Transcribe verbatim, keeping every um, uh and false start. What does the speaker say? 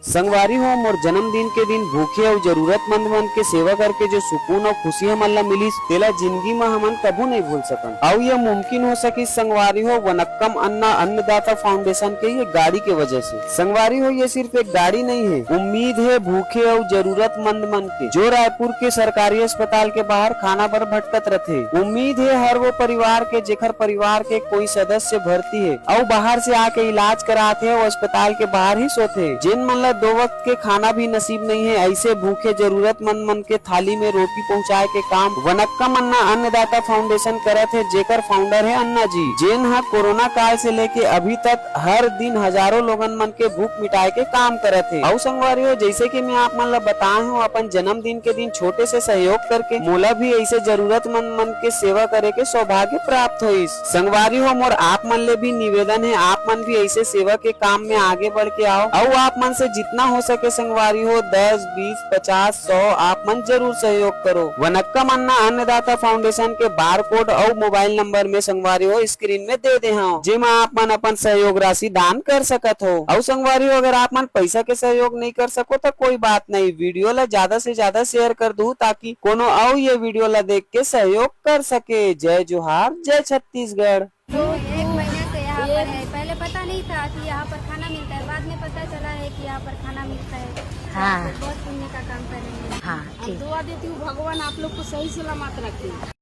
संगवारी हो, मोर जन्मदिन के दिन भूखे अउ जरूरतमंद मन के सेवा करके जो सुकून अउ खुशी हमन ला मिलिस, तेला जिंदगी म हमन कभू नइ भूल सकन। अउ ये मुमकिन हो सकिस संगवारी हो, वनक्कम अन्ना अन्नदाता फाउंडेशन के ये गाड़ी के वजह से। संगवारी हो, ये सिर्फ एक गाड़ी नइ हे, उम्मीद हे भूखे अउ जरूरतमंद मन के, जो रायपुर के सरकारी अस्पताल के बाहर खाना बर भटकत रथे। उम्मीद हे हर वो परिवार के, जेखर परिवार के कोई सदस्य भर्ती हे अउ बाहर से आके इलाज करात हे अउ अस्पताल के बाहर ही सोत हे। जेन मन ला दो वक्त के खाना भी नसीब नइ हे, ऐसे भूखे जरूरतमंद मन के थाली में रोटी पहुंचाए के काम वनक्कम अन्ना अन्नदाता फाउंडेशन करत हे, जेकर फाउंडर हे अन्ना जी, जेन ह कोरोना काल से लेके अभी तक हर दिन हजारों लोगन मन के भूख मिटाए के काम करत हे। अउ संगवारी हो, जैसे कि मैं आप मन ला बताए हूँ, अपन जन्मदिन के दिन छोटे से सहयोग करके मोला भी ऐसे जरूरतमंद मन के सेवा करे के सौभाग्य प्राप्त होइस। संगवारी हो, मोर आप मन ले भी निवेदन हे, आप मन भी ऐसे सेवा के काम में आगे बढ़ के आओ, अउ आप मन से जितना हो सके संगवारी हो, दस, बीस, पचास, सौ आप मन जरूर सहयोग करो। वनक्कम अन्ना अन्नदाता फाउंडेशन के बार कोड अउ मोबाइल नंबर में संगवारी हो स्क्रीन में दे दे हव, जेमा आप मन अपन सहयोग राशि दान कर सकत हो। अउ संगवारी हो, अगर आप मन पैसा के सहयोग नहीं कर सको तो कोई बात नहीं, वीडियो ला ज्यादा से ज्यादा शेयर कर दू, ताकि कोनो अउ ये वीडियो ला देख के सहयोग कर सके। जय जोहार, जय छत्तीसगढ़। एक महीने से यहाँ पर है, पहले पता नहीं था कि यहाँ पर खाना मिलता है, बाद में पता चला है कि यहाँ पर खाना मिलता है। हाँ। बहुत पुण्य का काम कर रहे हैं। हाँ, ठीक। दुआ देती हूँ, भगवान आप लोग को सही सलामत रखे।